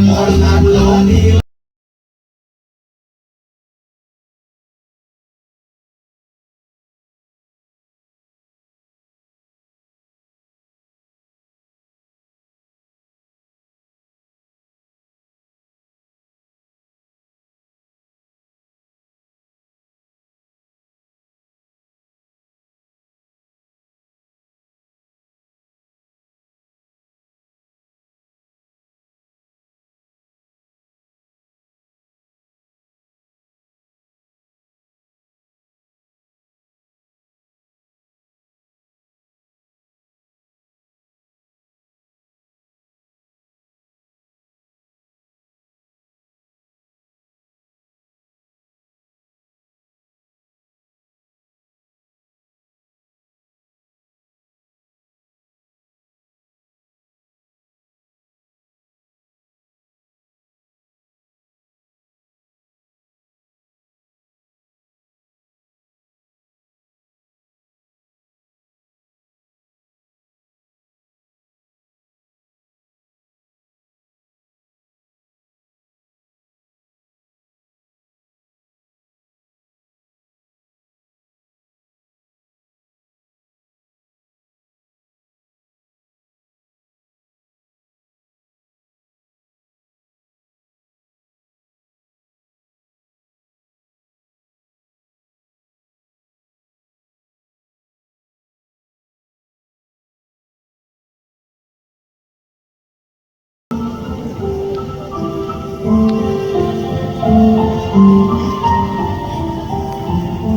मरणांतलो.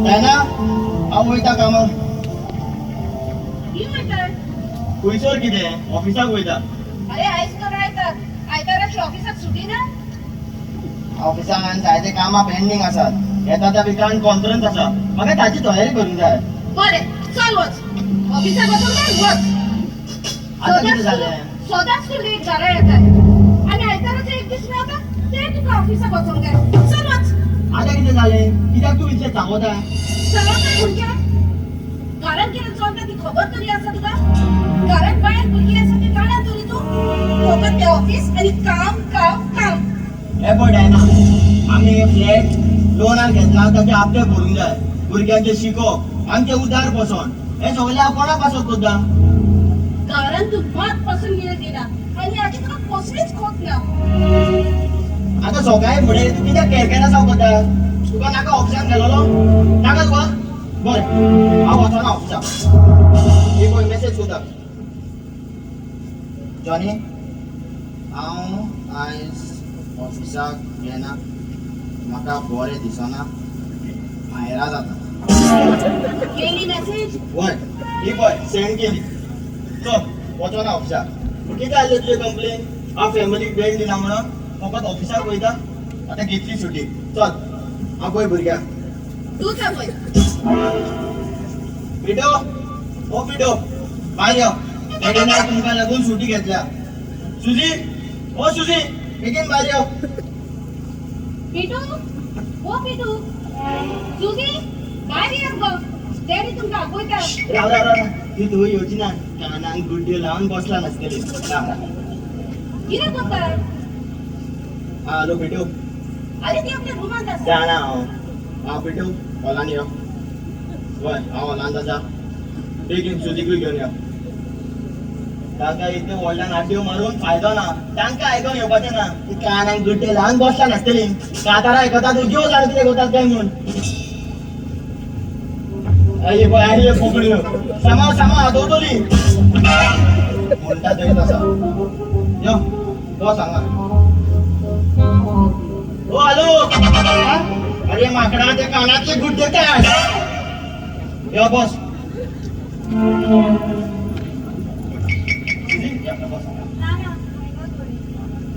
Diana, हांव वयता कामाक. की वयताय? खुंयसर कितें, ऑफिसाक वयता. अरे, आयज तर आयतार. आयताराची ऑफिसाक सुटी ना? ऑफिसाक आनी जायते कामां पेंडींग आसात. येता त्या विकान कॉन्फरन्स आसा, म्हाका ताची तयारी करूंक जाय. बरें, चल वच, ऑफिसाक वचूंक जाय, वच. आतां कितें जालें? सदांच तूं लेट घरा येताय आनी आयताराचे एक दीस मेळटा ते तुका ऑफिसाक वचूंक जाय. चल वच. आतां कितें जालें? कित्याक तूं इतलें सांगोता? चलता म्हणजे घरान कितें चलता ती खबर तरी आसा तुका? घरान बायल भुरगीं आसा ती जाणा तरी तूं? फकत तें ऑफिस आनी काम, काम, काम. हें पळय डायना, आमी फ्लॅट लोनार घेतला, ताचे हप्ते भरूंक जाय, भुरग्यांचें शिकोवप, आमचें उदार पोसण, हें सगळें हांव कोणा पासत करता? घरान तूं मात पासून वेळ दिना आनी हाची तुका कसलीच खोत ना. आतां सकाळी फुडें तूं कित्याक केरकेरा साव करता? तुका नाका ऑफिसान गेलोलो? नाका तुका? बरें, हांव वचना ऑफिसाक. ही पळय, मॅसेज करता. जॉनी, हांव आयज ऑफिसाक येना, म्हाका बरें दिसना, मायरा जाता. केली मॅसेज? वय, ही पळय, सेंड केली. चल, वचना ऑफिसाक. कितें आसलें तुजें कंप्लेन? हांव फॅमिलीक वेळ दिना म्हणून? फकत ऑफिसाक वयता. आतां घेतली सुटी. चल, आपय भुरग्यांक. तूच आपय. पिटो, ओ पिटो, भायर यो. डॅडीन तुमकां लागून सुटी घेतल्या. सुजी, ओ सुजी, बेगीन भायर यो. पिटू, ओ पिटू, सुजी, भायर येयात गो, डॅडी तुमकां आपयता. राव राव राव, ती तूं येवची ना, कानाक गुड्ड्यो लावन बसला नासतली. राव राव. कितें करता? हॅलो पिटू. अरे, ती आपल्या रुमांत आसा. जाणा हांव. हांव पिटू, हॉलान यो. वय, हांव हॉलांत आसा. बेगीन सुजीकूय घेवन यो. तांकां इतले व्हडल्यान आड्ड्यो मारून फायदो ना, तांकां आयकोंक येवपाचें ना. ती कानाक गुड्डे लावन बसला नासतली, कातारां आयकतात. देव जाणा कितें करतात काय म्हूण. आई पळय, आई कोंकणी सामा सामा आदवतली म्हणटा थंयच आसा. यो, बस हांगा. ओ हॅलो, अरे माकडा, ते कानातले गुड्डे काड. यो, बस. बस हांगा. ना ना.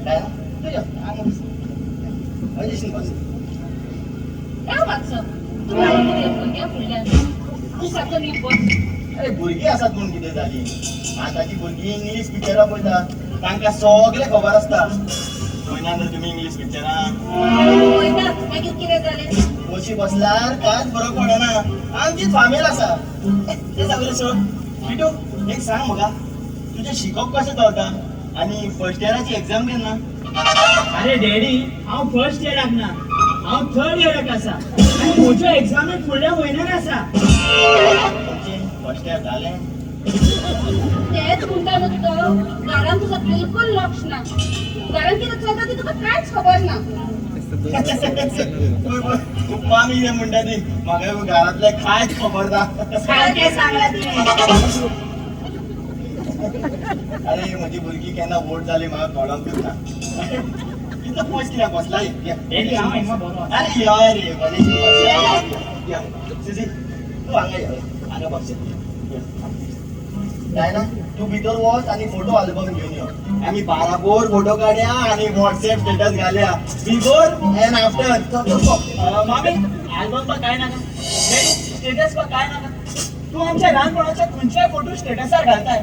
काय? तूं यो, हांगा बस. हय, बस. राव मातसो. तुका कितें भुरग्यां फुडल्यान तूं सारको नीट बस. अरे, भुरगीं आसात म्हूण कितें जाली? आतांची भुरगीं इंग्लीश पिक्चरां पळयतात, तांकां सगळें खबर आसता. पळयना न्हू तुमी इंग्लीश पिक्चरां? पळयता, मागीर कितें जालें? बशी बसल्यार कांयच फरक पडना. आमचीच फामील आसा. तें सगळें सोड पिटू, एक सांग म्हाका, तुजें शिकप कशें चलता आनी फर्स्ट इयराची एग्जाम केन्ना? अरे डॅडी, हांव फर्स्ट इयराक ना, हांव थर्ड इयराक आसा आनी म्हज्यो एग्जामी फुडल्या म्हयन्यान आसा. फर्स्ट इयर जालें. तेच म्हणटा न्हू तुका, घरान तुजो बिलकुल लक्ष ना. घरान कितें चलता ती तुका कांयच खबर ना. मामी कितें म्हणटा ती, म्हाका घरांतलें कांयच खबर ना. सारकें सांगलां तिणें. अरे, म्हजी भुरगीं केन्ना व्हड जाली म्हाका कळोंकूच ना. इतलो पयस कित्याक बसला? डॅडी, हांव हिंगा बरो आसा. अरे यो रे, बरें यो. सुजी, तूं हांगा यो, हांगा बस. जायना, तूं भितर वच आनी फोटो आल्बम घेवन यो. आमी बाराबोर फोटो काडया आनी वॉट्सएप स्टेटस घालया, बिफोर एंड आफ्टर. मामी, आल्बम पा काय नाका, डॅडी, स्टेटस पा काय नाका. तूं आमच्या ल्हानपणाचे खंयच्याय फोटो स्टेटसार घालताय,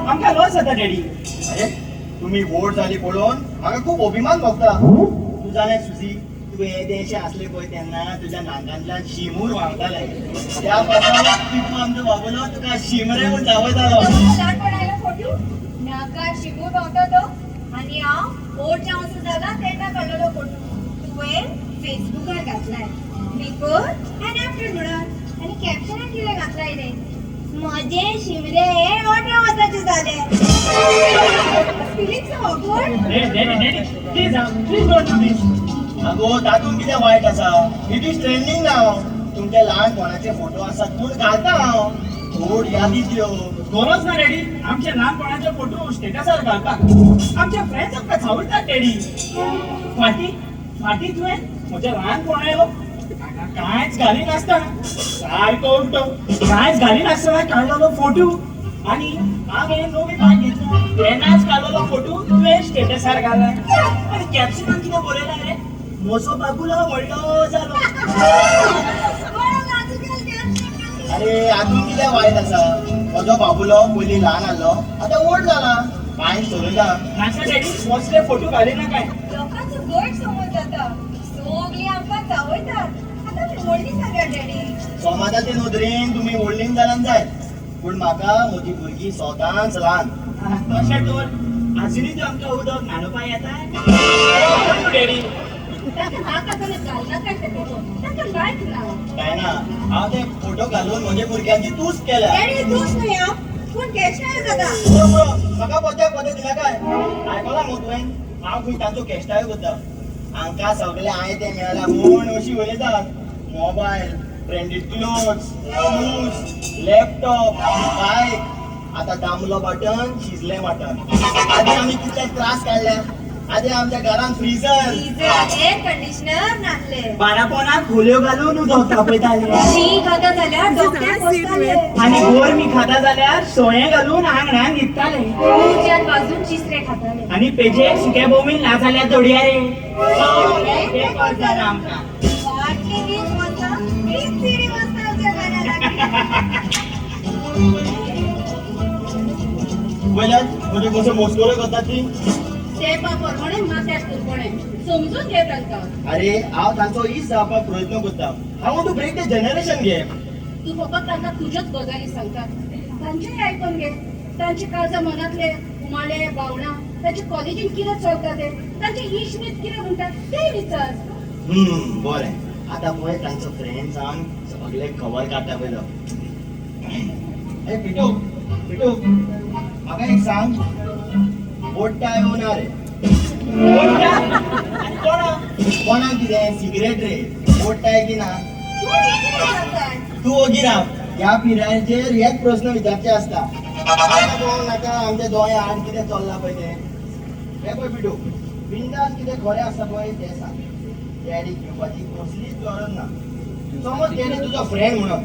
आमकां लॉस जाता डॅडी. अरे, तुमी व्हड जाली पळोवन म्हाका खूब अभिमान भोगता. तूं जाणा सुजी, तुवें येदेशें आसलें पळय तेन्ना तुज्या नाकांतल्यान शिमूर व्हांवतालें. त्या पासून टिपू आमचो बाबुलो तुका शिमरे म्हूण दावयतालो. ल्हानपणालो फोटो, नाका शिमूर भोंवता तो आनी हांव ओट जावंसो जाला तेन्ना काडलेलो फोटो तुवें फेसबुकार घातलाय, बिफोर आनी आफ्टर म्हणून. आनी कॅप्शनान कितें घातलाय रे? म्हजे शिमरे 18 वर्साचे जाले. Feeling so awkward. Daddy, daddy, please, please don't do this. अगो, तातूंत कितें वायट आसा? It is trending नाव. तुमच्या ल्हानपणाचे फोटो आसात म्हूण घालता हांव. थोड यादी त्यो. गरज ना डॅडी आमच्या ल्हानपणाचे फोटो स्टेटसार घालपाक. आमचे फ्रेंड्स आमकां चावडटात डॅडी. फाटी फाटी तुवें म्हज्या ल्हानपणालो कांयच घालिनासतना, सारको उठो, कांयच घालिनासतना काडलेलो फोटो आनी हांवें नवी बायक घेतली तेन्नाच काडलेलो फोटो तुवें स्टेटसार घाला आनी कॅप्शनान कितें बरयलां रे? म्हजो बाबुलो व्हडलो जालो. बरो नाजूक कॅप्शन. अरे, हातूंत कितें वायट आसा? म्हजो बाबुलो पयलीं ल्हान आहलो, आतां व्हड जाला. कांय सोडयला. नाका डॅडी, असले फोटो घालिना काय. लोकांचो गैरसमज जाता, सगळीं आमकां चावयतात. आतां आमी व्हडलीं जाल्या डॅडी. समाजाचे नदरेन तुमी व्हडलीं जाल्यान जाय, पूण म्हाका म्हजी भुरगीं सदांच ल्हान. तशें तर आजुनूय तूं आमकां उदक न्हाणोवपाक येता डॅडी. ताका नाका जाल्यार घालनाका ते फोटो. ताका लायक ना. काय ना, हांव ते फोटो घालून म्हज्या भुरग्यांची तूच केल्या. डॅडी, दोश न्हय आं, पूण कॅशनार जाता. पुरो पुरो, म्हाका पद्याक पद्या दिला काय? आयकलां मगो तुवें? हांव खंय तांचो केश्टाय करता? हांकां सगळें आयतें मेळ्ळां म्हूण अशी उलयतात. Mobile, branded clothes, shoes, laptop, bike. आतां दामलो बटन, शिजलें मटन. आदी आमी कितले त्रास काडल्या. आदी आमच्या घरान फ्रिजर, फ्रीजर, एअर कंडिशनर नासले. बारापोनाक खोलयो घालून उदक तापयताले. शी खाता जाल्यार डॉक्टर बसताले. आनी गोरमी खाता जाल्यार सोयें घालून आंगणान न्हिदताले. उज्यान भाजून चिसरे खाताले. आनी पेजेक सुक्या बोमील ना जाल्यार दोडया रे. सगळें बेकार जालां आमकां. फाटलीं 20 वर्सां वीस पिढी बसता आमच्या घरान. पयल्यात म्हणजे कसो मस्कऱ्यो करतात ती. तेंपा प्रमाणे माथ्याक तुरपणें. समजून घे तांकां. अरे, हांव तांचो इश्ट जावपाक प्रयत्न करता. I want to break the generation gap. तूं फकत तांकां तुज्योच गजाली सांगता. तांचेय आयकून घे. तांचे काळजा मनांतले उमाळे, भावना, तांचे कॉलेजीन कितें चलता तें, तांचे इश्ट कितें म्हणटा तें विचार. बरें, आतां पळय तांचो फ्रेंड्सान सगळे खबर काडटा पयलो. ए पिटू, पिटू, म्हाका एक सांग, बोट्टा येवना रे? आनी कोणा? कोणाक कितें, सिगरेट रे, बोट्टाय की ना? तूं हें कितें सांगता? तूं ओगी राव. ह्या पिरायेचेर हेच प्रस्न विचारचे आसता. आमकां कळोंक नाका आमच्या दोळ्या आड कितें चल्लां पळय तें? हें पळय पिटू, बिंदास कितें खरें आसता पळय तें सांग. डॅडीक घेवपाची कसलीच गरज ना. समज डॅडी तुजो फ्रेंड म्हणून.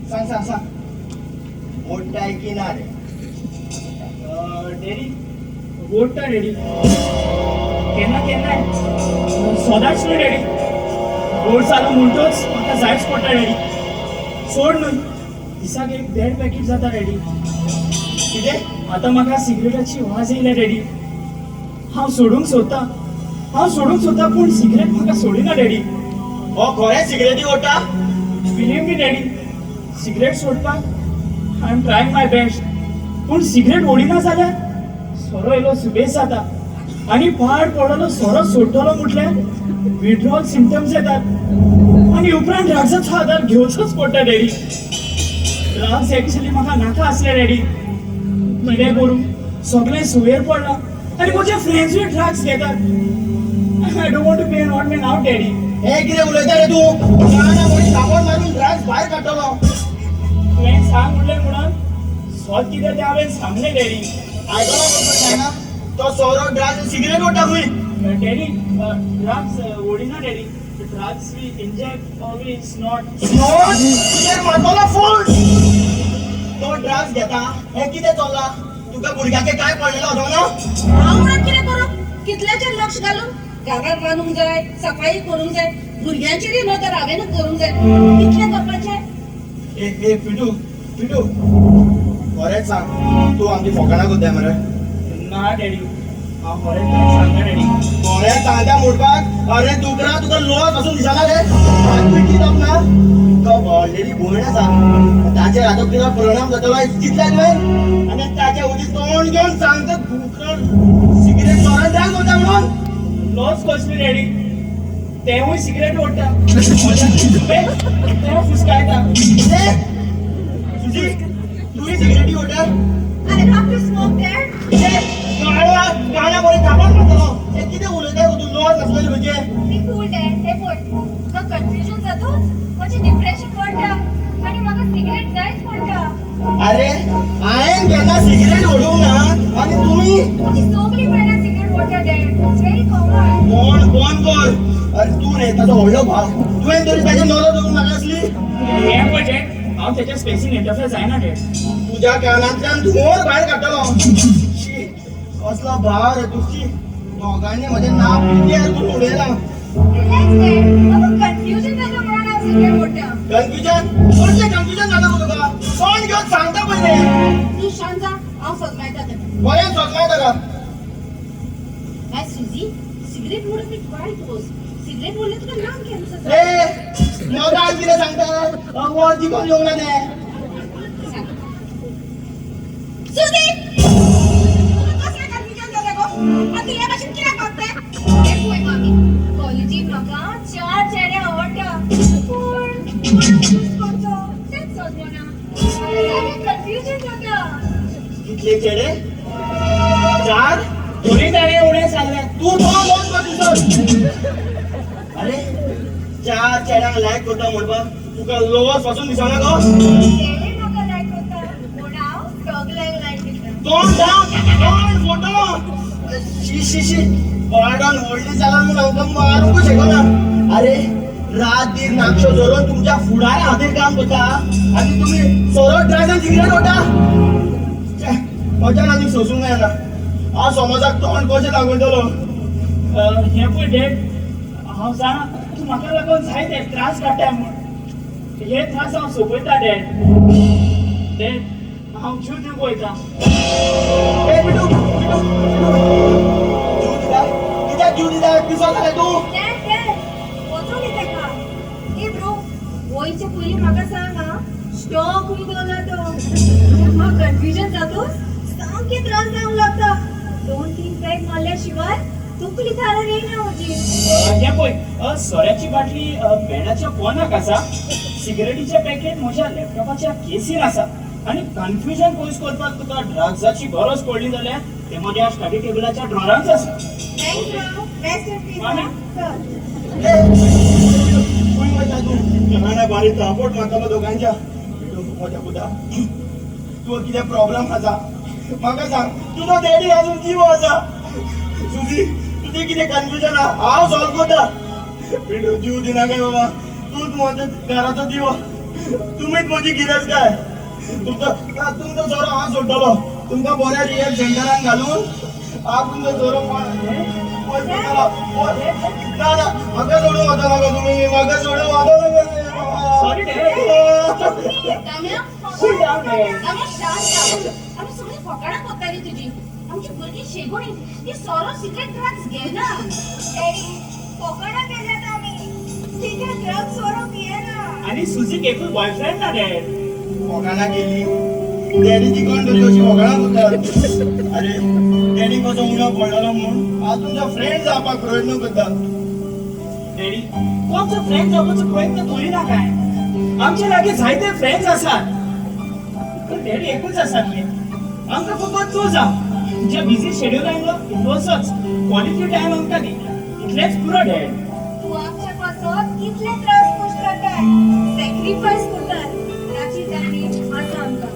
सांग, सांग, सांग, ओडटाय की ना रे? डॅडी, ओडटा डॅडी, केन्ना केन्नाय, सदांच न्हय डॅडी. गोड जालो म्हणटोच म्हाका जायच पडटा डॅडी. सोड न्हय, दिसाक एक देड पॅकेट जाता डॅडी. कितें? आतां म्हाका सिगरेटाची वाज येयल्या डॅडी. हांव सोडूंक सोदता, हांव सोडूंक सोदता, पूण सिगरेट म्हाका सोडिना डॅडी. हो खरें सिगरेटी ओडटा? Believe me daddy, cigarette सोडपाक I am trying my best, पूण सिगरेट ओडिना जाल्यार सोरो येयलो सुबेज जाता. आनी पाड पडलो सोरो सोडटलो म्हटल्यार विड्रॉल सिमटम्स येतात आनी उपरांत ड्रग्साचो आदार घेवचोच पडटा डॅडी. ड्रग्स एक्चुअली म्हाका नाका आसले डॅडी. कितें करूं, सगळें सुवेर पडलां आनी म्हजे फ्रेंड्सूय ड्रग्स घेतात. I don't want to be an odd man out daddy. हे कितें उलयता रे तूं? ना कोणी थापट मारून ड्रग्स भायर काडटलो. तुवें सांग म्हणलें म्हणून स्वत कितें तें हांवें सांगलें डॅडी. आयकलो मरे तो सोरो ड्रग्स सिगरेट ओडटा खंय. डॅडी, ड्रग्स ओडिना daddy. Drugs we inject or we snort. Snort? तुजेर मारतलो फोन. तो ड्रग्स घेता हें कितें चल्लां? तुका भुरग्याचें काय पडलेलें वचोंक ना? हांव म्हणून कितें करूं? कितल्याचेर लक्ष घालून घरांत रांदूंक जाय, सफाई करूंक जाय, भुरग्यांचेरय नदर हांवेनूच दवरूंक जाय. कितलें करपाचें? ए ए पिटू पिटू, खरेंच सांग, तूं आमची फकाणां करताय मरे? ना डॅडी, हांव खरें सांगता डॅडी. खरें सांगता म्हणपाक? अरे दुकरा, तुका लॉस आसून दिसना रे? कितें ना, तो ऑलरेडी भयण आसा, ताचेर आतां कितें परिणाम जातलो चिंतला तुवें? आनी ताच्या वचीन तोंड घेवन सांगता दुकरा सिगरेट सोरो ड्रग्स वता म्हणून. लॉस कसली डॅडी? तेवूय सिगरेट ओडटा, तें फुसकायता. सुजी, तुवें सिगरेटी ओडटा? I love to smoke, Dad. काना बरें थापट मारतलो. हें कितें उलयता गो तूं? लॉस आसलेले खंयचे? Be cool, Dad. हे पळय, म्हाका कन्फ्युजन जातूच म्हजें डिप्रेशन वाडटा आनी म्हाका सिगरेट जायच पडटा. अरे हांवें केन्ना सिगरेट ओडूंक ना आनी तुमी? तुजी सगळीं फ्रेंडां सिगरेट ओडटा dad. It's very common. कोण कोण कर? अरे तूं रे ताजो व्हडलो भाव, तुवें तरी ताजेर नदर दवरूंक नाका आसली? हें पळय डॅड, हांव तेच्या स्पेसीन इंटरफेर जायना डॅड. तुज्या कानांतल्यान धुंवर भायर काडटलो. शी, कसलो भाव रे तूं. शी, दोगांनी म्हजें नांव पिड्ड्यार करून उडयलां. रिलॅक्स डॅड, म्हाका कन्फ्युजन जाता म्हणून हांव सिगरेट ओडटा. कन्फ्युजन? कसलें कन्फ्युजन जाता गो तुका? कोण घेवन सांगता पयलें. तूं शांत जा, हांव सजमायता तेका. बरें सोदलां ताका. बाय सुजी, सिगरेट ओडप एक वायट वस्त. सिगरेट ओडल्यार तुका लंग कॅन्सर जाता. ए मोगान कितें सांगता? वर जिखोन येवंक ना तें. सुजी, तुका कसलें कन्फ्युजन जाता गो? आनी तूं हे भाशेन कित्याक वागता? हें पळय मामी, कॉलेजीन म्हाका चार चेडे आवडटा, पूण कोणाक चूज करचो तेंच समजना. म्हाका सामकें कन्फ्युजन जाता. कितले चेडे? चार? तरी ताणें उणें सांगलें. तूं तोंड बंद कर तुजो. अरे चार चेड्यांक लायक करता म्हणपाक तुका लॉस पासून दिसना गो? तेय म्हाका लायक करता, पूण हांव सगल्यांक लायक दिता. तोंड धांप, तोंड फोटो. शी शी शी, पाडान व्हडली जालां म्हूण हांकां मारूंकूच शकना. अरे रात दीस नाकशो धरून तुमच्या फुडारा खातीर काम करता आनी तुमी सोरो ड्रग्स आनी सिगरेट ओडटा. म्हज्यान आनी सोसूंक मेळना. हांव समाजाक तोंड कशें दाखयतलो? हें पळय डॅड, हांव जाणा तूं म्हाका लागून जायते त्रास काडटाय म्हूण. हे त्रास हांव सोंपयता डॅड. डॅड, हांव जीव दिवंक वयता. ए बिटू बिटू बिटू, जीव दिता? कित्याक जीव दिता? पिसो जालें तूं? डॅड डॅड, वचूं दी तेका. ए ब्रो, वयचे पयलीं म्हाका सांग आं, स्टॉक खंय दवरला तो? म्हाका कन्फ्युजन जातूच सामकें त्रास जावंक लागता. 2-3 पॅक मारल्या शिवाय तकली थारार येयना म्हजी. हें पळय, सोऱ्याची बाटली बेडाच्या कोनाक आसा, सिगरेटीचें पॅकेट म्हज्या लॅपटॉपाच्या केसीन आसा आनी कन्फ्युजन पयस करपाक तुका ड्रग्साची गरज पडली जाल्यार तें म्हज्या स्टडी टेबलाच्या ड्रॉरांत आसा. Thanks bro, rest in peace. मामी. चल. खंय वयता तूं? काना बारीक थापोट मारतलो दोगांच्या. बिटू म्हज्या पुता, तूं कितें प्रॉब्लम आसा म्हाका सांग. तुजो डॅडी अजून जिवो आसा. सुजी, तुजें कितें कन्फ्युजन आहा हांव सॉल्व करता. बिटू, जीव दिनाका बाबा. तूंच म्हज्या घराचो दिवो, तुमीच म्हजी गिरेस्तकाय. तुमचो तुमचो सोरो हांव सोडटलो. तुमकां बऱ्या रिहेब सेंटरान घालून हांव तुमचो सोरो पयस करतलो. ना ना, म्हाका सोडून वचो नाका तुमी, म्हाका सोडून वचो नाका. Sorry dad. Damya, Cool down, dad. Damya, शांत जा. आमी सगळीं फकाणां करतालीं तुजी. आमची भुरगीं शेगुणी, ती सोरो सिगरेट ड्रग्स घेना. डॅडी, फकाणां केल्यात आमी. तिगे ड्रग्स सोरो पियेना. आनी सुजीक एकूय बॉयफ्रेंड ना डॅड. फकाणां केली? डॅडीची कोण तरी अशी फकाणां करतात? अरे डॅडी कसो उणो पडलेलो म्हूण हांव तुमचो फ्रेंड जावपाक प्रयत्न करता. डॅडी, तूं आमचो फ्रेंड जावपाचो प्रयत्न करिना काय? आमचे लागीं जायते फ्रेंड्स आसात, पूण डॅडी एकूच आसा न्ही. आमकां फकत तूं जाव. तुज्या बिजी शेड्युलान इतलोसोच क्वॉलिटी टायम आमकां दी, इतलेंच पुरो डॅड. तूं आमच्या पासत कितले त्रास करताय, सॅक्रिफायस करताय ताची जाणीव आसा आमकां.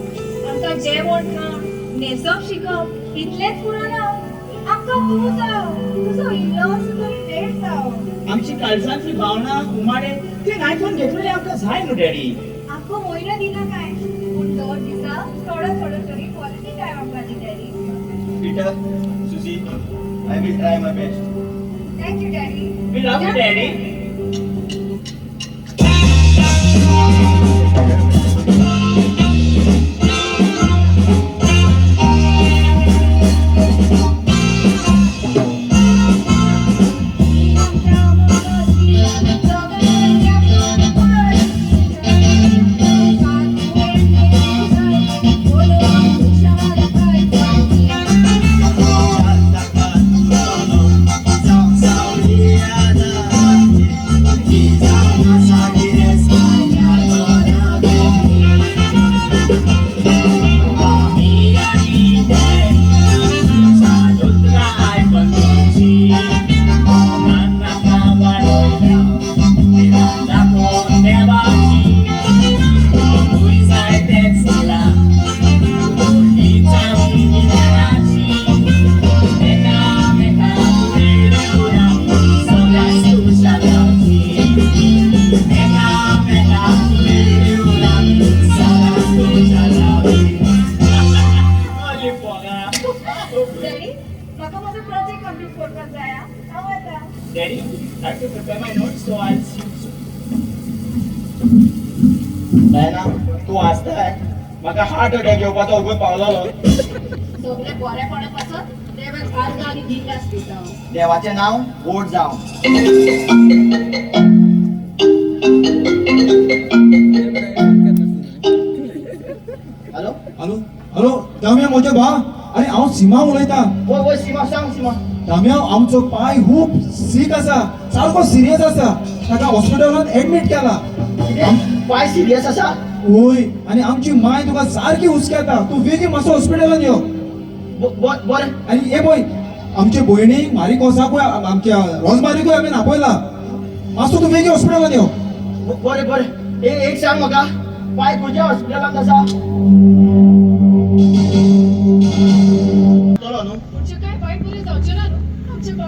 आमकां जेवण खाण, न्हेसप, शिकप इतलेंच पुरो ना, आमकां तूं जाव, तुजो इल्लोसो तरी वेळ जाव. आमची काळजांतली भावना, उमाळे ते आयकून घेतलेले आमकां जाय न्हू डॅडी. आख्खो म्हयनो दिना काय, पूण दर दिसा थोडो थोडो तरी क्वॉलिटी टायम आमकां दी daddy. Peter, Susie, I will try my best. Thank you daddy. We love you daddy. Daddy, म्हाका म्हजो प्रोजेक्ट कंप्लीट करपाक जाय आं. हांव वता. Daddy, I have to prepare my notes, so I'll see you soon. Diana, तूं वाचताय म्हाका heart attack येवपाचो वगत पावलोलो. सगळे बरेपणा पासत देवाक आर्गां आनी दिंगास दिता. देवाचें नांव गोड जावं. हॅलो. हॅलो हॅलो दाम्या, म्हज्या भा, अरे हांव सीमा उलयतां. वय वय सीमा, सांग सीमा. दाम्या, आमचो पाय खूब सीक आसा, सारको सिरियस आसा. ताका हॉस्पिटलांत एडमीट केला. कितें, पाय सिरियस आसा? वय, आनी आमची माय तुका सारकी हुस्केता. तूं बेगीन मातसो हॉस्पिटलांत यो. बरें. आनी हे पळय, आमचे भयणीक मारिकोसाकूय, आमच्या रोजमारीकूय आमी आपयला. मातसो तूं बेगीन हॉस्पिटलांत यो. बरें बरें, एक सांग म्हाका, पाय खंयच्या हॉस्पिटलांत आसा? चलो न्हू. तुमचें काय वायट बरें जावचें ना न्हू आमचें.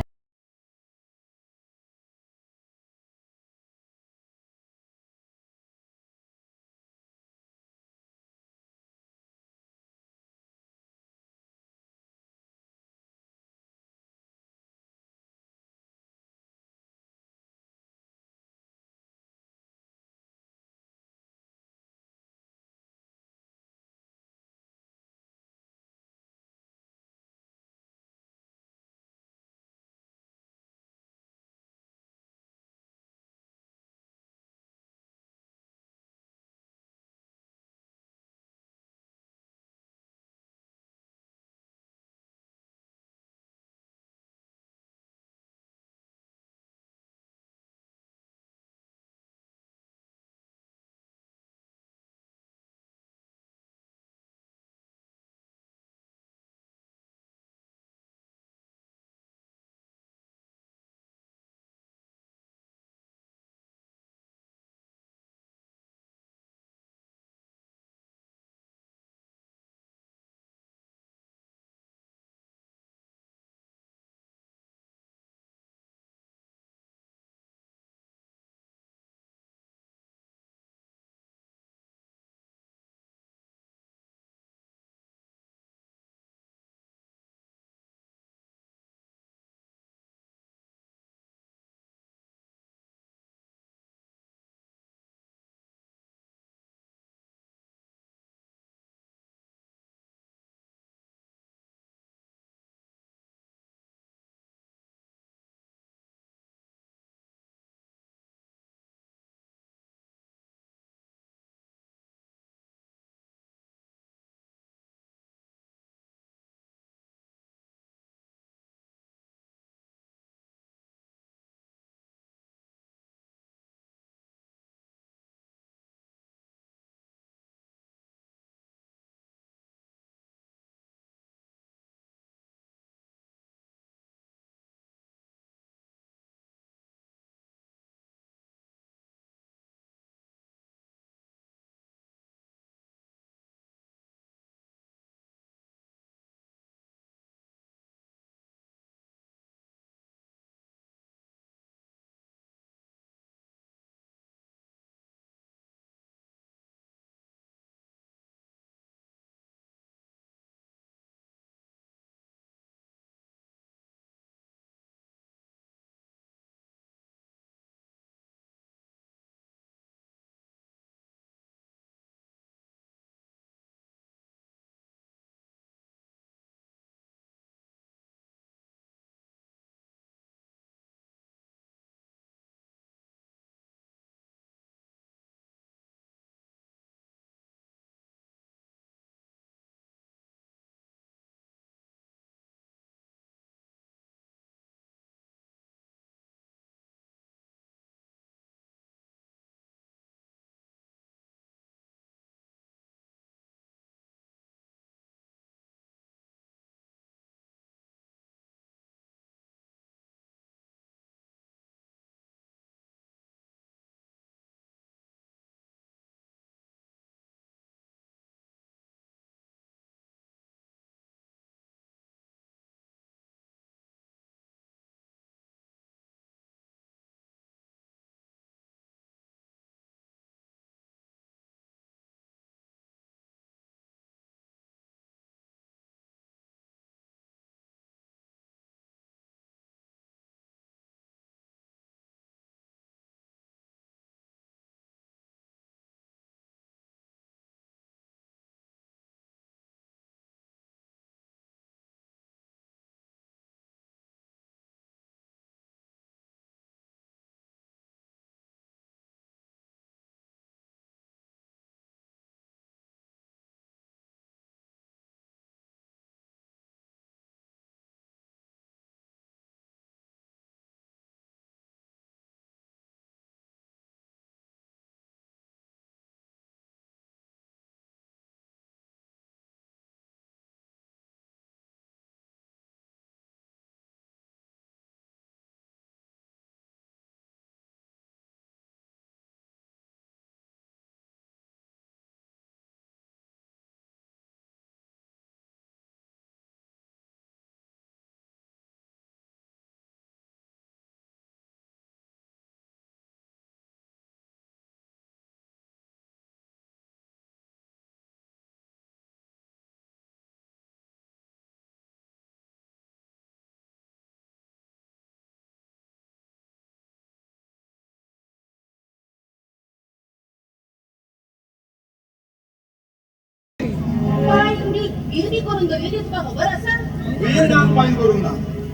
कितें करून दवरिल्ली तुका खबर आसा? बील नाक पायन करूंक ना.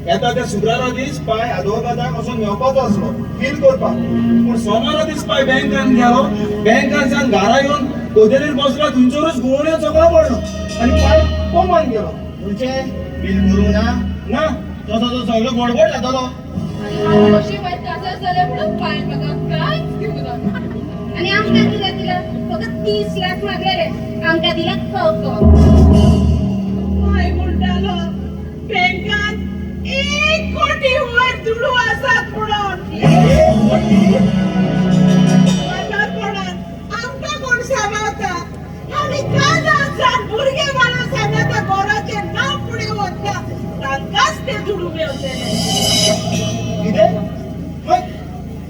येता त्या शुक्रारा दीस पाय आदवोगादाक वचून मेळपाचो आसलो फील करपाक, पूण सोमारा दीस पाय बँकान गेलो. बँकान घरा येवन गोदेरीर बसलो, थंयसरूच घुंवळ सगळो पडलो आनी पाय कोमान गेलो. म्हणजे बील भरूंक ना? ना, तसो तो सगळो गडबड जातलो. कशी बाय काजार जाल्या म्हणून पाय म्हाका कांयच दिवंक ना. आनी आमकां कितें दिला? फकत 30 लाख मागले रे, आमकां दिला क. पाय म्हणटालो बँकात 1 कोटी वयर दुडू आसात म्हणून. म्हातारपणान आमकां कोण सांबाळता? आमी काजार जावन भुरगे बाळां सांगाता घराचें नांव फुडें वता, तांकांच ते दुडू मेळटले. कितें मागीर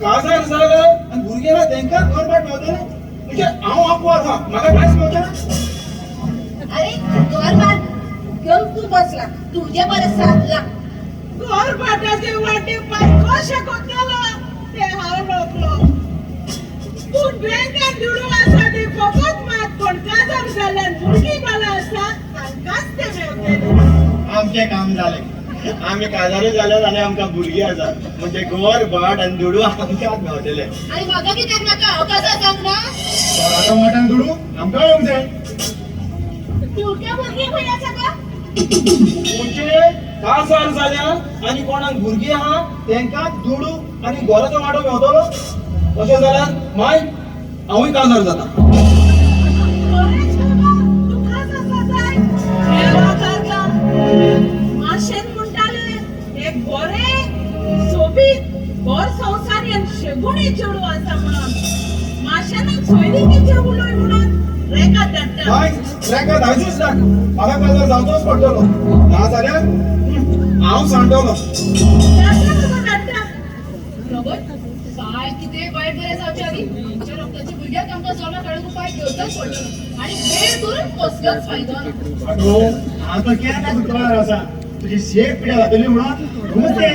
काजार जालें आनी भुरगें ना तेंकां घरभाट मेवतलें? म्हणजे हांव आंकवार आहा, म्हाका कांयच मेवचें ना? अरे घरभाट घेवन तूं बसला, तुजे बरें 7 लाख. घरभाटाचे वांटे पाय कशें करतलो तें हांव नकळो, पूण बँकान दुडू आसा ते फकत मात कोण काजार जाल्यान भुरगीं बाळां आसा तांकांच ते मेळटले. आमचें काम जालें, आमी काजारूय जाल्यात आनी आमकां भुरगीं आसात, म्हणजे घर भाट आनी दुडू आमकांच मेवतले. आनी म्हाका कित्याक नाका? हांव काजार जावंक ना? घराच्या वाट्यान दुडू आमकां येवंक जाय. तुमकां भुरगीं खंय आसा गो? म्हणजे काजार जाल्या आनी कोणाक भुरगीं आहा तेंकां दुडू आनी घराचो वांटो मेवतलो? तशें जाल्यार माय हांवूय काजार जाता. खरेंच बाबा, तूं काजार जाताय? देवा माशेन म्हणटाले हे गोरे सोबीत घर संवसारी आनी शेगुणी चेडूं आसा म्हणून. माशेनाक सोयरीकेचेर उलय म्हणून रेखा धाडटा. माय रेखा धाडचीच ना, म्हाका काजार जावचोच पडटलो, ना जाल्यार हांव सांडटलो. धाडटा तुका धाडटा. रॉबर्ट, पाय कितें वायट बरें जावचे आदी आमच्या रक्ताच्या भुरग्याक आमकां जल्माक हाडूंक उपाय घेवचोच पडटलो आनी वेळ करून कसलोच फायदो ना. आगो, हांव तर केन्ना सुत्रधार आसा, तुजी शेक पिड्या जातली म्हणून म्हणून ते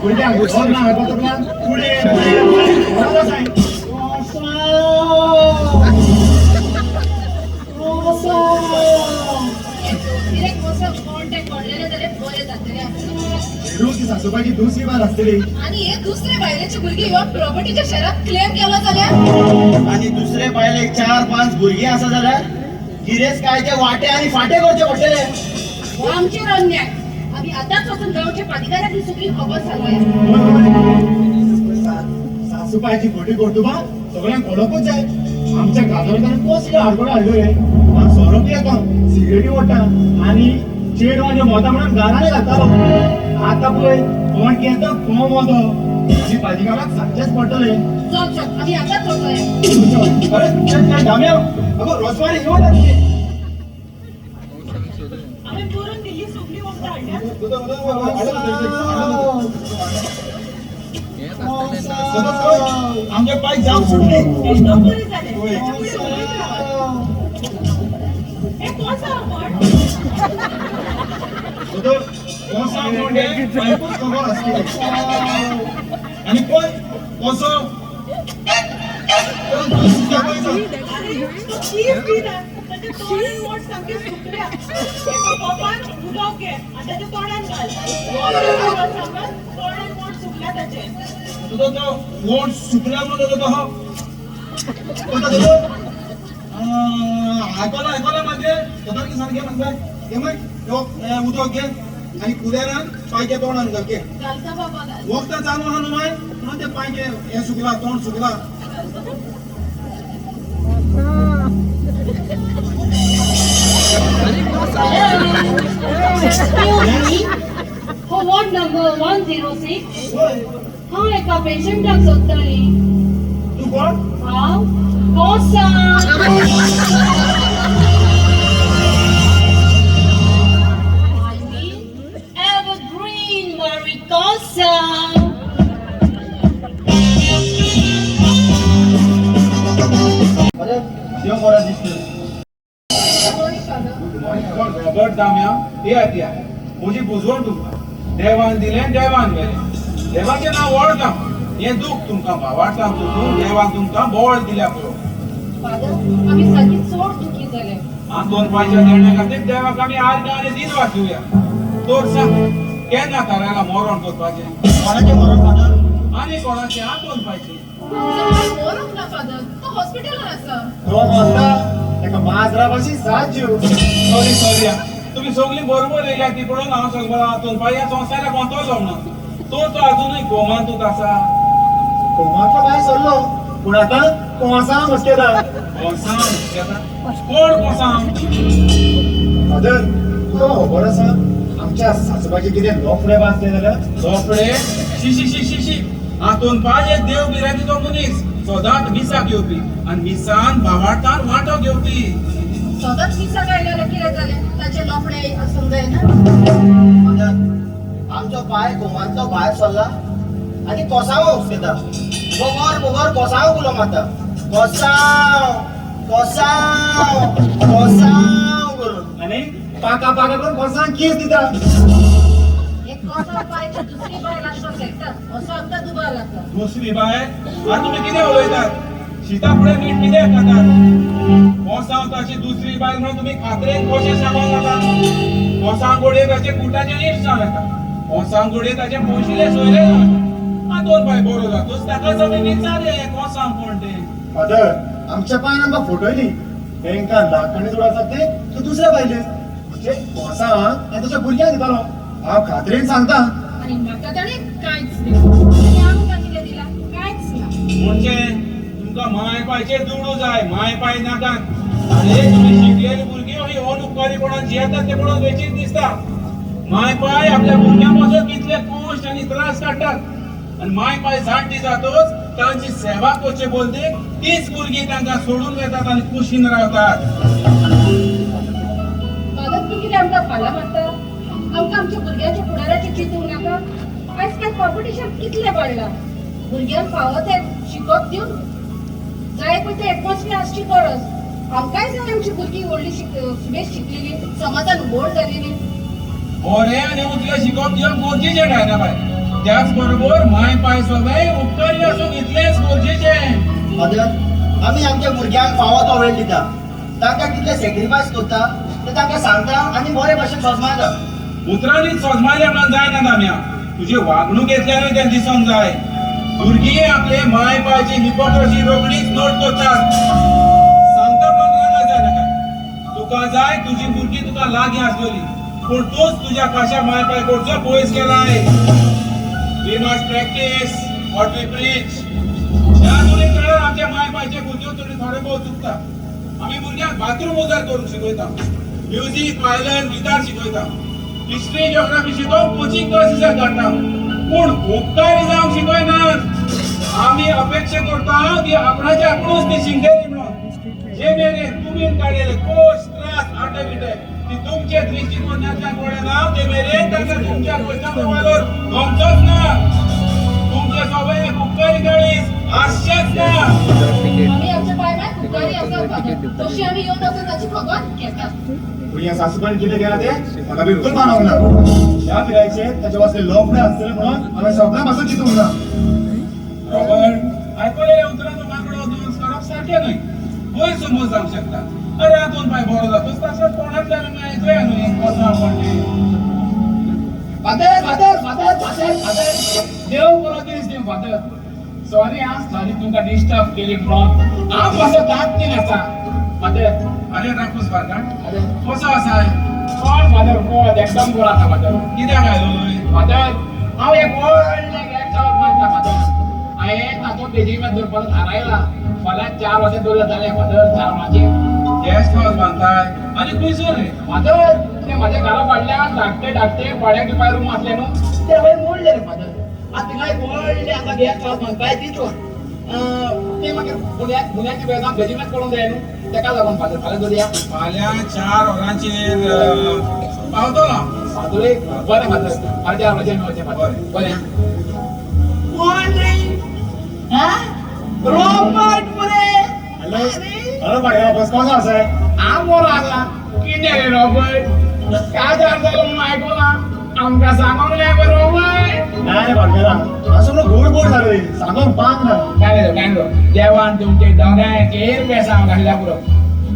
भुरग्यांक घर ना हाडपाचो प्लान फुडें फुडें फुडें आसा. कित्याक मोसम कोण तें पडलेलें जाल्यार बरें जातलें आमचें. ती सासूबायची दुसरी बार आसतली. आनी हे दुसरे बायलेची भुरगीं ह्यो प्रॉपर्टीच्या शहरात क्लेम केलो जाल्यार? आनी दुसरे बायलेक 4-5 भुरगीं आसा जाल्यार गिरेस्तकायचे वांटे आनी फांटे करचे पडटले. हो आमचेर अन्याय. आमी आतांच वचून गांवच्या पादिकाराक ही सगळी खबर सांगूया. सासूबायची खोटी कर्तुबां सगळ्यांक कळोवपूच जाय. आमच्या काजरकारान कसल्यो आडखळो हाडल्यो रे. हांव सोरो पियेता, सिगरेटी ओडटा आनी चेडवांचे भोंवता म्हणून गाराणें घालतालो. आतां पळय कोण केतो कोण वतो. आमी पादिकाराक सांगचेंच पडटलें. चल चल, आमी आतांच वचोया. अरे दाम्या, अगो रोजवारी येवन तुजी. हांवें बरोवन दिल्ली सगळी वखदां हाडल्या. आमचे पाय जाम सुटले. एकदम बरें जालें, ताचे फुडें उलयत रावात. हें कोसांव कोण? दोतोर, कोसांव कोण तें बायकूच खबर आसतली. आनी पळय कसो अरे तो चीज पिना, ताच्या तोंडान मोट सामकें सुकल्या. एका कोपान उदक घे आनी ताच्या तोंडान घाल. सांगात तोंडान मोट सुकल्या ताचें. तुजो तो वोंठ सुकला म्हणून तो हो दोतोर आयकलां आयकलां मागीर दोतोर की सारकें म्हणटा. घे मागीर उदक घे आनी कुलेरान पायच्या तोंडान घाल. घे घालता बाबा, घाल. वखदां चालू आहा न्हू माय, म्हणून ते पांयचे हें सुकला, तोंड सुकला. Excuse me, हो वॉर्ड नंबर 106. होय. हांव एका पेशंटाक सोदताली. तूं कोण? हांव कोसा. I mean Evergreen Maricosa. अरे देव बरो दिसता. रॉबर्ट दाम्या, येयात येयात. म्हजी बुजवण तुमकां. देवान दिलें देवान व्हेलें, देवाचें नांव व्हड ना. हें दूख तुमकां भावार्थान चुकून देवान तुमकां बोळ दिल्या पुरो. फादर, आमी सारकी चड दुखी जाले. आंतोन पायच्या देण्या खातीर देवाक आमी आर्गां आनी दिनवास दिवया. तर सांग केन्ना थारायला मरण करपाचें? कोणाचें मरण फादर? आनी कोणाचें? आंतोन पायचें. मरोंक ना फादर, तो हॉस्पिटलान आसा. तो मरता ताका माजरा भाशेन सात जीव. सॉरी सॉरी, तुमी सगळीं बरोबर येयल्या ती पळोवन हांव सगळो आंतोन पाय ह्या संवसाराक वतलो म्हणून. तर तो आजुनूय कोमांतूच आसा. कोमांतलो भायर सरलो पूण आतां कोसांव हुस्केता. कोसांव हुस्केता? कोण कोसांव? फादर तुका खबर आसा आमच्या सासूबाचे कितें लोफडे बांदले जाल्यार? लोफडे? शी शी शी शी शी. आंतोन पाय एक देव भिरांतीचो मनीस, सदांच मिसाक येवपी आनी मिसान भावार्थान वांटो घेवपी. सदांच मिसाक आयलो जाल्यार कितें जालें? ताचे लोफडे आसूंक जायना? फादर आमचो पाय कोमांतलो भायर सरला आनी कोसांव हुस्केता. बगर बगर कोसांव उलो मारता, कोसांव कोसांव कोसांव करून. आनी पाका पाका करून कोसांक केस दिता. एक कोसांव पायची दुसरी बायल आसपाक शकता असो आमकां दुबाव लागता. दुसरी बायल? आनी तुमी कितें उलयतात? शिता फुडें मीठ कित्याक खातात? कोसांव ताची दुसरी बायल म्हणून तुमी खात्रेन कशें सांगोंक जाता? कोसांव घडये ताचे कुटाचे इश्ट जावं येता, कोसांव घडये ताचे पयशिल्ले सोयरे जावं येता. आंतोन पाय बरो जातूच ताकाच आमी विचारया हें कोसांव कोण तें. फादर आमच्या पायन आमकां फटयली. बँकान लाखांनी जोड आसात ते तो दुसऱ्या बायले म्हणजे कोसांवाक आनी ताच्या भुरग्यांक दितालो. हांव खात्रेन सांगता. आनी म्हाका ताणें कांयच दिलें. आनी आमकां कितें दिलां? कांयच ना. म्हणजे तुमकां माय पायचेर दुडू जाय, माय पाय नाकात. आरे तुमी शिकलेली भुरगीं अशी अनुपकारीपणान जियेतात तें पळोवन वेचीत दिसता. माय पाय आपल्या भुरग्यां पासून कितले कश्ट आनी त्रास काडटात आनी माय पाय जाणटी जातच तांची सेवा करचे बदलेक तीच भुरगीं तांकां सोडून वेतात आनी कुशीन रावतात. फादर तूं कितें आमकां फाल्यां मारता? आमकां आमच्या भुरग्यांच्या फुडाराचें चिंतूंक नाका? आयज काल कॉम्पिटिशन कितलें वाडलां. भुरग्यांक फावो तें शिकप दिवन जाय पळय तें एटमॉस्फियर आसची गरज. आमकांय जाय आमची भुरगीं व्हडली सुबेज शिकलेली, समाजान व्हड जालेली. बरें आनी उतलें शिकप दिवप गरजेचें डायना बाय. त्याच बरोबर माय पाय सगळें उपकारी आसूंक इतलेंच गरजेचें. फादर आमी आमच्या भुरग्यांक फावो तो वेळ दिता, तांकां कितले सॅक्रिफायस करता ते तांकां सांगता आनी बरे भशेन सोजमायता. उतरांनीच सोजमायलें म्हणून जायना दाम्या, तुजी वागणुकेंतल्यानूय तें दिसोंक जाय. भुरगीं आपले माय पायची हिपोक्रसी रोखडीच नोट करतात. सांगता म्हणून रागार जायनाका. तुका जाय तुजी भुरगीं तुका लागीं आसतली, पूण तूंच तुज्या खाशा माय पाय कडचो पयस गेलाय. We must practice what we preach. ह्या आधुनीक काळार आमच्या माय पायचे बुद्ध्यो थोडी थोडे भोव चुकता. आमी भुरग्यांक बाथरूम उजार करूंक शिकयता, म्युजीक, वायलन, गिटार शिकयता, हिस्ट्री, जियोग्राफी शिकोवंक कोचिंग क्लासीसाक धाडटा, पूण उपकारी जावंक शिकयनात. आमी अपेक्षा करता की आपणाचे आपुणूच ती शिंकतली म्हणून. जे मेरेन तुमी काडलेले कोश, त्रास, आटे बिटे ती तुमचे दृश्टिकोनांतल्यान पळयना ते मेरेन तांकां तुमच्या कश्टांचो वालोर गमचोच ना. तुमचे सगळे उपकारी काळीज आसचेच ना. आमी आमच्या पाय माय उपकारी आसात फादर, तशी आमी येवन वचून ताची खबर घेतात. पूण ह्या सासूबाईन कितें केलां तें म्हाका बिलकूल मानवंक ना. ह्या पिरायचेर ताचे वास्ते लोफडे आसतले म्हणून हांवें सगळ्यां पासून चिंतूंक ना. रॉबर्ट, आयकलेल्या उतरांचो वांकडो दोश करप सारकें न्हय. गैरसमज जावंक शकता. अरे आंतोन पाय बरो जातूच ताच्या तोंडांतल्यान आमी आयकया न्हय हें कोसांव कोण तें. Father father father father father देव बरो दीस दिवं फादर. सॉरी आं, सॉरी तुमकां डिस्टर्ब केली म्हणून. हांव कसो ताकदीन आसा फादर. अरे राकूस बारकाट अरे कसो आसाय? कोण फादर? कोण एकदम बरो आसा फादर. कित्याक आयलो? फादर हांव एक व्हडलें गेस्ट हावस बांदता फादर. हांवें तातूंत बेजिंग दवरपाचो थारायला. फाल्यां 4 वरांचेर दवरलें जालें फादर. 4 वरांचेर गेस्ट हावस बांदताय आनी खंयसर रे? फादर ते म्हाज्या घरा फाटल्यान धाकटे धाकटे भाड्याक दिवपा रूम आसले न्हू ते हांवें मोडले रे फादर. आतां थिंगा एक व्हडलें आतां गेस्ट हावस बांदपाचें चिंतलां. ते मागीर पुण्याची बेजाम बेजिंगाच करूंक जाय न्हू, तेका लागून फादर फाल्यां दवरया. फाल्यां 4 वरांचेर पावतलो हांव. फादर बरें फादर, फाल्यां 4 वरांचेर मेळचें फादर. बरें. कोण रे? रॉबर्ट मरे. हॅलो हॅलो भाटकारा, बस कसो आसाय? हांव बरो आसा. कितें रे रॉबर्ट, काजार जालो म्हणून आयकलां, आमकां सांगोंक ना गो रॉबर्ट. ना रे भाटकारा, हांव सगळो गोड गोड जालो रे, सांगोंक पांक ना. काय न्ही, काय न्ही, देवान तुमचे दोगांयचेर बेसांव घातल्या पुरो.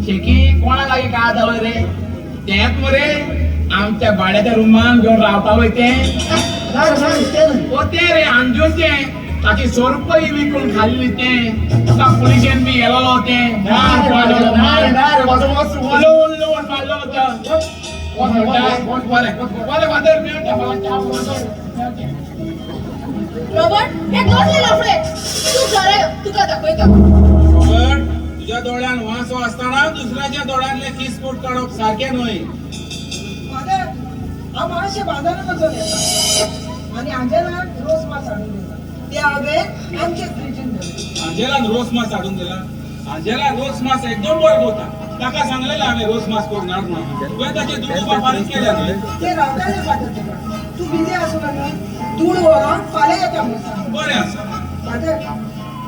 शेकी कोणा लागीं काय जालो रे तेंच मरे आमच्या भाड्याच्या रुमान घेवन रावतालो तें. ओ तें रे अंजूचें ताची सोरपय विकून खाल्ली तें तुका पुलिशेन बी येलोलो तें उलोवन उलोवन मारलो होता. कोण म्हणटा कोण बरें बरें फादर मेळटा. रॉबर्ट हे कसले लफडे तूं घरा यो तुका दाखयता. रॉबर्ट तुज्या दोळ्यान वांसो आसतना दुसऱ्याच्या दोळ्यांतले किसकूट काडप सारकें न्हय. फादर हांव मातशें बाजारान वचून येता आनी आंजेलान रोस मास हाडून दिला ते हांवें आमचे फ्रिजीन दवरले. आंजेलान रोस मास हाडून दिला. आंजेला रोस मास एकदम बरो करता. ताका सांगलेलें हांवें रोस मास करून हाड म्हणून. तुवें ताचे दुडू फारीक केले न्हय. ते रावताले फादर तुका तूं बिजी आसलो न्हय दुडू व्हरोन फाल्यां येता म्हूण सांग. बरें आसा. फादर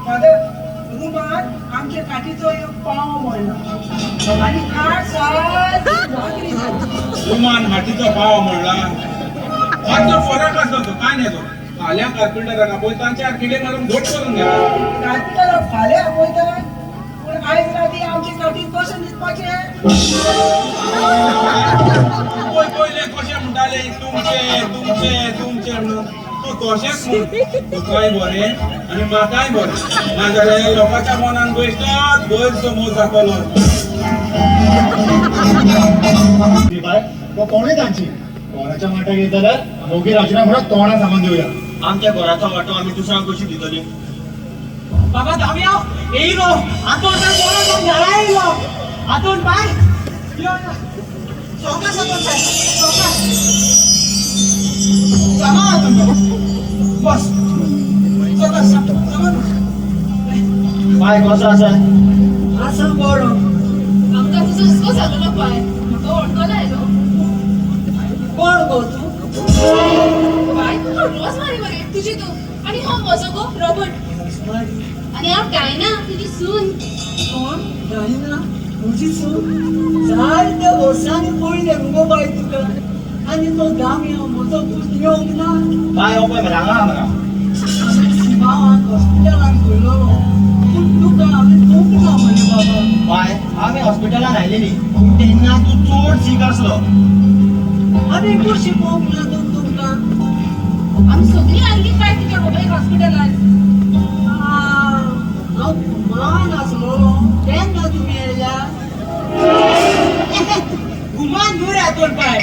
फादर रुमान आमच्या काठीचो एक पांव मोडलो आनी खाट सारकी वांकडी जाली. रुमान हाटीचो पाव मोडला. मातसो फरक आसलो तो काय न्ही तो. फाल्यां कार्पेंटराक आपय तांच्या किडे मारून घट करून गेला. कार्पेंटराक फाल्यां आपयता पूण आयज राती आमचे काठीर कशें न्हिदपाचें? पळय पयलें कशें म्हणटाले तुमचे तुमचे तुमचे म्हणून. तूं तशेंच म्हण तुकाय बरें आनी म्हाकाय बरें. नाजाल्यार लोकांच्या मनान बेश्टोच गैरसमज जातलो. बाय तो कोणूय तांची कोणाच्या वाट्याक येत जाल्यार मोगी रावची ना म्हणून तोंडा सांगून दिवया. आमच्या घराचो वांटो आमी दुसऱ्यांक कशी दितली? बाबा दामिया येयलो आतोन बरो घरा येयलो आतोन बाय यो सवकास आतोन बाय सवकास सामा आतोन बस सवकास सामा. बाय कसो आसा? आसा बरो. आमकां तुजो हुस्को जालो ना पाय म्हाका वळखलो आयलो. कोण गो तूं? बाय तुका रोज मारी मरे तुजी तूं आनी हो म्हजो गो रॉबर्ट आनी हांव डायना तुजी सून. कोण डायना म्हजी सून? जायत्या वर्सांनी पळयलें मुगो बाय तुका आनी तो दामिया म्हजो पूत येवंक ना. बाय हो पळय मरे हांगा मरे. आमी सिमांवाक हॉस्पिटलान पळयलो पूण तुका हांवें पळोवंक ना मरे बाबा. बाय आमी हॉस्पिटलान आयलेली पूण तेन्ना तूं चड सीक आसलो. हांवें कशी पळोवंक ना तर तुमकां? आमी सगळीं आयली काय तुज्या बाबायक हॉस्पिटलान. हांव गुमान आसलो तेन्ना तुमी येयल्या. गुमान न्हू रे आतोन पाय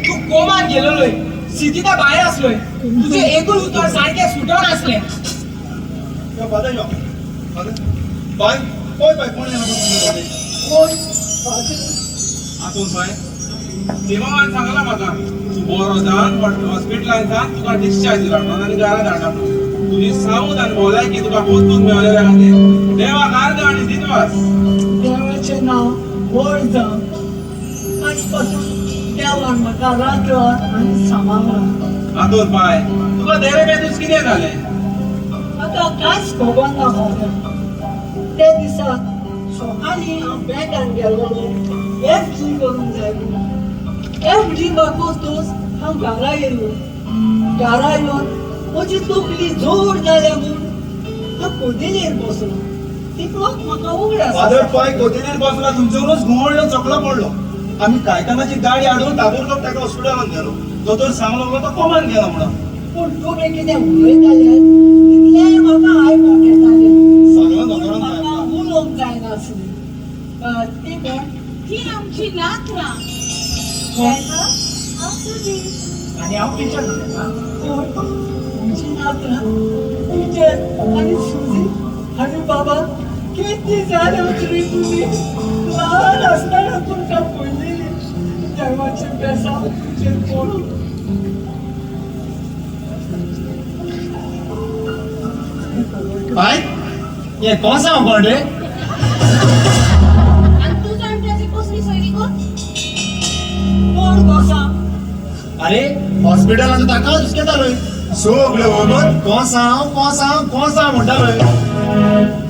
तूं कोमान गेलोलोय सिटीता भायर आसलोय तुजें एकूय उतर सारकें सुटोन आसलें. यो फादर यो फादर. बाय पळय बाय कोण येयला पळय. कोण? आतोन बाय सिमावान सांगला म्हाका तूं बरो जावन हॉस्पिटलान सावन तुका डिस्चार्ज दिला म्हणून आनी घरा धाडला म्हणून. तुजी सावद आनी भलायकी तुका परतून मेळ्ळेल्या खातीर देवाक आर्गां आनी दिनवास. देवाचें नांव व्हड जावं. आयज पासून देवान म्हाका राखला आनी सांबाळ्ळा. आतोन पाय तुका देरे बेतूच कितें जालें? म्हाका कांयच खबर ना फादर. ते दिसा सकाळीं हांव बँकान गेलोलो एफ डी करूंक जाय म्हणून. एफ डी मागतकच हांव घरा येयलो. घरा येवन म्हजी तकली जोड जाल्या म्हूण हांव कोदेलीर बसलो. तितलोच म्हाका उगडास. फादर पाय कोदेलीर बसला तुमच्यावरूच घुंवडलो चकलो पडलो. आमी कायतानाची गाडी हाडून ताबडतोब ताका हॉस्पिटलान गेलो. दोतोर सांगलो लागलो तो कोमान गेलो म्हणून. पूण तुमी कितें उलयताले तितलेंय म्हाका आयकूंक येतालें. सगळें पूण दोतोरान म्हाका उलोवंक जायनासलें. ती कोण? ही आमची नातरां. कोण? हांव सुजी. आनी हांव टिचर. कोण? म्हजी नातरां टिचर आनी सुजी. आनी बाबा कितली जाल्या रे तुमी. ल्हान आसतना तुमकां पळयलेली. देवाचें बेसांव तुमचेर पडूं. बाय हे कोसांव कोण रे? आनी तूं जाणट्याची कसली सोयरीगत? कोण कोसांव? अरे हॉस्पिटलान ताका हुस्केतालोय सगळे वगत कोसांव कोसांव कोसांव म्हणटालोय.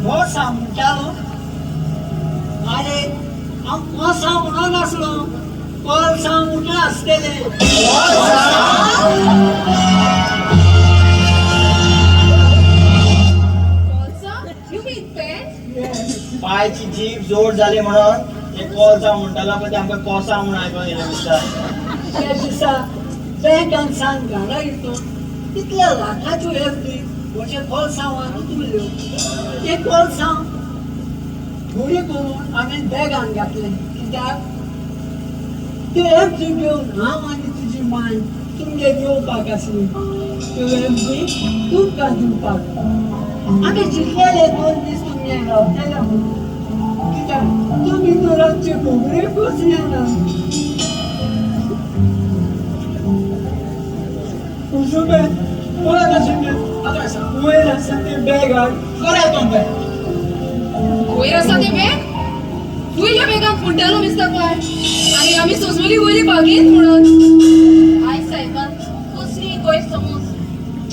कोसांव म्हणटालो? आरे हांव कोसांव म्हणून नासलो कोलसांव म्हणटा आसतलें. कोलसांव? You mean pant? पायची जीभ जोड जाली म्हणून हे कोळसा म्हणटालो पळय ते आमकां कोसा म्हूण आयकोन येयलें दिसता. त्या दिसा बँकान सावन घरा येतो तितल्या लाखाच्यो एफ डी म्हज्या कोलसांवान उरल्यो. ते कोलसांव घुडी करून हांवें बॅगान घातलें, कित्याक त्यो एफ डी घेवन हांव आनी तुजी मांय तुमगेर येवपाक आसली, त्यो एफ डी तुमकां दिवपाक. आमी जितलेले 2 दीस तुमगेर रावतले म्हूण, कित्याक तुमी तर आमचे खबरेकूच येना. कुसुमेन कोणाक आशिल्लें वयर आसा ते बॅगान. बरें तोंड वयर आसा ते बॅग? वयल्या बॅगाक म्हणटालो मिस्टर पाय, आनी आमी सोजमली वयली बागेंत म्हणून. I सायबा, कसली गैरसमज.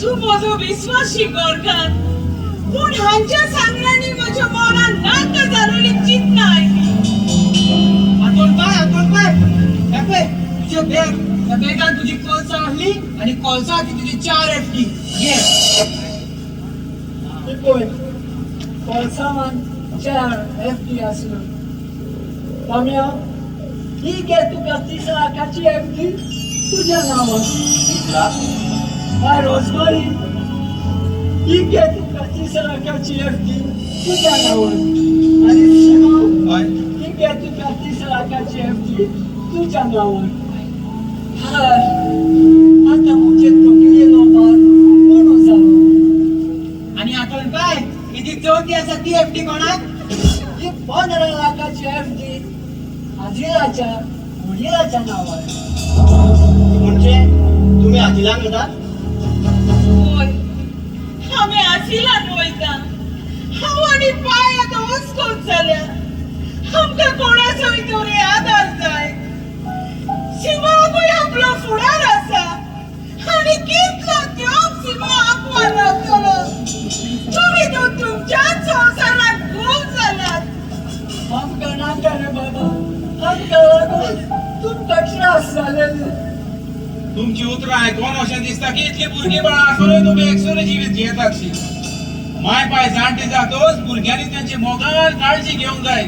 तूं म्हजो विस्वाशी गोरकार, पूण हांच्या सांगण्यानी म्हज्या मनान नाका जालेली चिंतना आयली. आतोल पाय, आतोल पाय, हे पळय तुजें बॅग. त्या बॅगान तुजी कोलसां आहली आनी कोलसां ती तुजी 4 एफ डी. घे. ही पळय कोलसांवान 4 एफ डी आसल्यो. ताम्या, ही घे तुका 30 लाखाची एफ डी तुज्या नांवान. 30 लाख? हय रोजमारी, ही घे तुका 30 लाखाची एफ डी तुज्या नांवान. आनी शिमा, हय, ही घे तुका 30 लाखाची एफ डी तुज्या नांवान. हय, आतां म्हजे तकलेलो भार उणो जालो. आनी आतोल पाय, ही जी चवथी आसा ती एफ डी कोणाक? ही 15 लाखाची एफ डी आजिलाच्या वडिलाच्या नांवार. म्हणजे तुमी आजिलान वतात? होय, आमी आशिलान वयता. हांव आनी पाय आतां हुस्कोत जाल्या. आमकां कोणाचोय तरी आदार जाय. शिमाकूय आपलो फुडार आसा आनी कितलो तेंप सीमा आंकवार रावतलो. तुमी तर तुमच्याच संवसारांत गुम जाल्यात. आमकां नाका रे बाबा, आमकां लागून तुमकां त्रास जालेले. तुमची उतरां आयकोन अशें दिसता की इतली भुरगीं बाळां आसुनूय तुमी एकसुरी जिवीत जियेतात शी. माय पाय जाणटी जातच भुरग्यांनी त्यांची मोगाळ काळजी घेवंक जाय,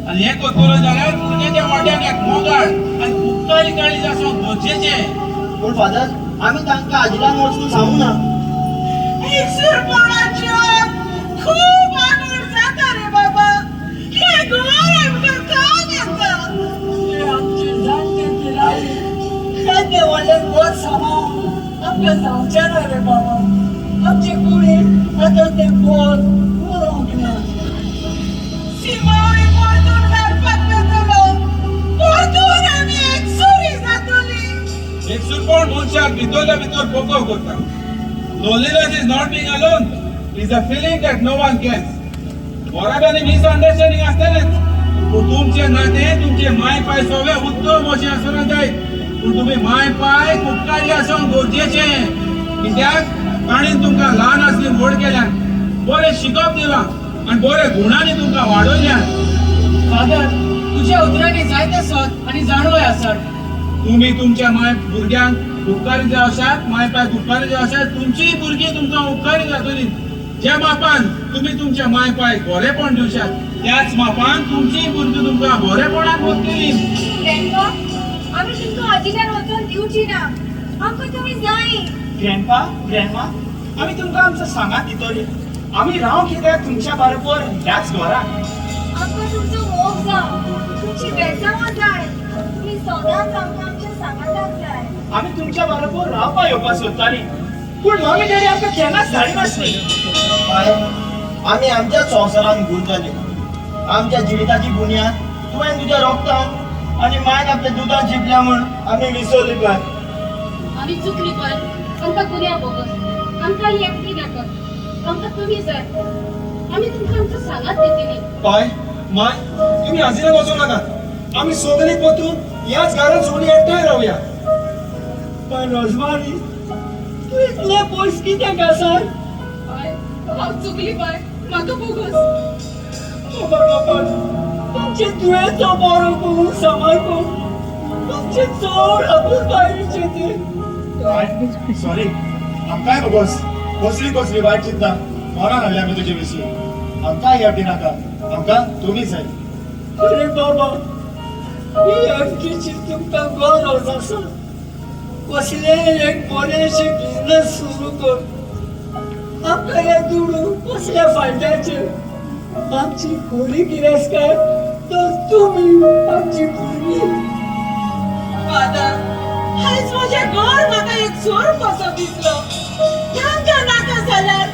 आनी हें करतलो जाल्यार भुरग्यांच्या वाट्याक एक मोगाळ आनी उपकारी काळजी आसूंक गरजेचें. पूण फादर, आमी तांकां आजिलान वचून सांगू ना. एकसूरपणाची आग खूब आगोर जाता रे बाबा. हें घर आमकां खावन येता. हे आमचे जाणटे पिरायेर येदे व्हडलें घर सांबाळूंक आमकां जावचें ना रे बाबा. आमचे कुडीक आतां तें घर उरोंक ना. सीमाय परतून हाडपाक मेळटलो, परतून आमी एकसुरी जातली. एकसूरपण मनशाक भितरल्या भितर पोको करता. Loneliness is not being alone, is a feeling that no one gets. बराबर मिसअंडरस्टँडिंग आसतलेंच, पूण तुमचें नातें तुमचे माय पाय सगळे उत्तम अशें आसना जाय. पूण तुमी माय पाय उपकारी आसूंक गरजेचें, कित्याक ताणें तुमकां ल्हान आसली व्हड केल्यान, बरें शिकप दिलां आनी बऱ्या गुणांनी तुमकां वाडयल्यान. फादर, तुज्या उतरांनी जायते सत आनी जाणवय आसात. तुमी तुमच्या माय भुरग्यांक उपकारी जाय आसात, माय पायक उपकारी जाय आसात, तुमचीय भुरगीं तुमकां उपकारी जातली. ज्या मापान तुमी तुमच्या माय पायक बरेपण दिवशात, त्याच मापान तुमचीय भुरगीं तुमकां बरेपणान वतली. ग्रँडपा, आमी तुमकां आजिलान वचोन दिवची ना. आमकां तुमी जाय. ग्रँडपा, ग्रँडमा, आमी तुमकां आमचो सांगात दितली. आमी रावंक कित्याक तुमच्या बरोबर ह्याच घरान. आमकां तुमचो मोग जाय, तुमची बेजावां जाय. तुमी सदांच आमकां आमच्या सांगाताक जाय. आमी तुमच्या बरोबर रावपा येवपाक सोदतालीं, पूण मम्मी डॅडी आमकां केन्नाच धाडिनासली. पाय, आमी आमच्याच संवसारांत गूल जाली. आमच्या जिविताची बुन्याद तुवें तुज्या रोगतान आनी मायन आपल्या दुदान शिंपल्या म्हूण आमी विसरली पाय. आमी चुकली पाय, आमकां गुन्यांव बोगस. आमकां ही एफ डी नाका, आमकां तुमी जाय. आमी तुमकां आमचो सांगात दितली. पाय, माय, तुमी आजिलान वचूं नाकात. आमी सगळीं परतून ह्याच घरांत सगळीं एकठांय रावया. पण रोजमारी, तूं इतलें पयस कित्याक आसा? पाय, हांव चुकली पाय, म्हाका बोगस. बाबा बाबा, तुमचे दुयेंचो बरो करूं सांबाळ, तुमचे चड अपुरबायेचे ते. सॉरी, आमकांय बोगस. कसली कसली वायट चिंता मनान हाडली आमी तुजे विशीं. आमकांय एफ डी नाका, आमकां तुमी जाय. अरे बाबा, ही एफडीची तुमकां गरज आसा. कसलेंय एक बरेंशें बिजनस सुरू कर. आमकां हे दुडू कसल्या फायद्याचे? आमची खरी गिरेस्तकाय तर तुमी, आमची भुरगीं. फादर, आयज म्हजें घर म्हाका एक चोर कसो दिसलो. तांकां नाका जाल्यार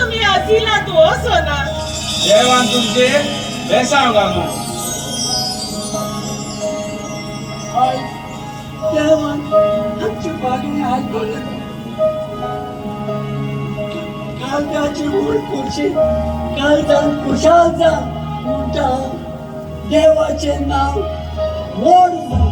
आमी आसिलांत वचना. देवान तुमचे बेसांव घालूं. आयज देवान आमची मागणी आयकली. काळजाची व्हड खोशी, काळजान खुशाल जा म्हणटा हांव. देवाचें नांव व्हड जावं.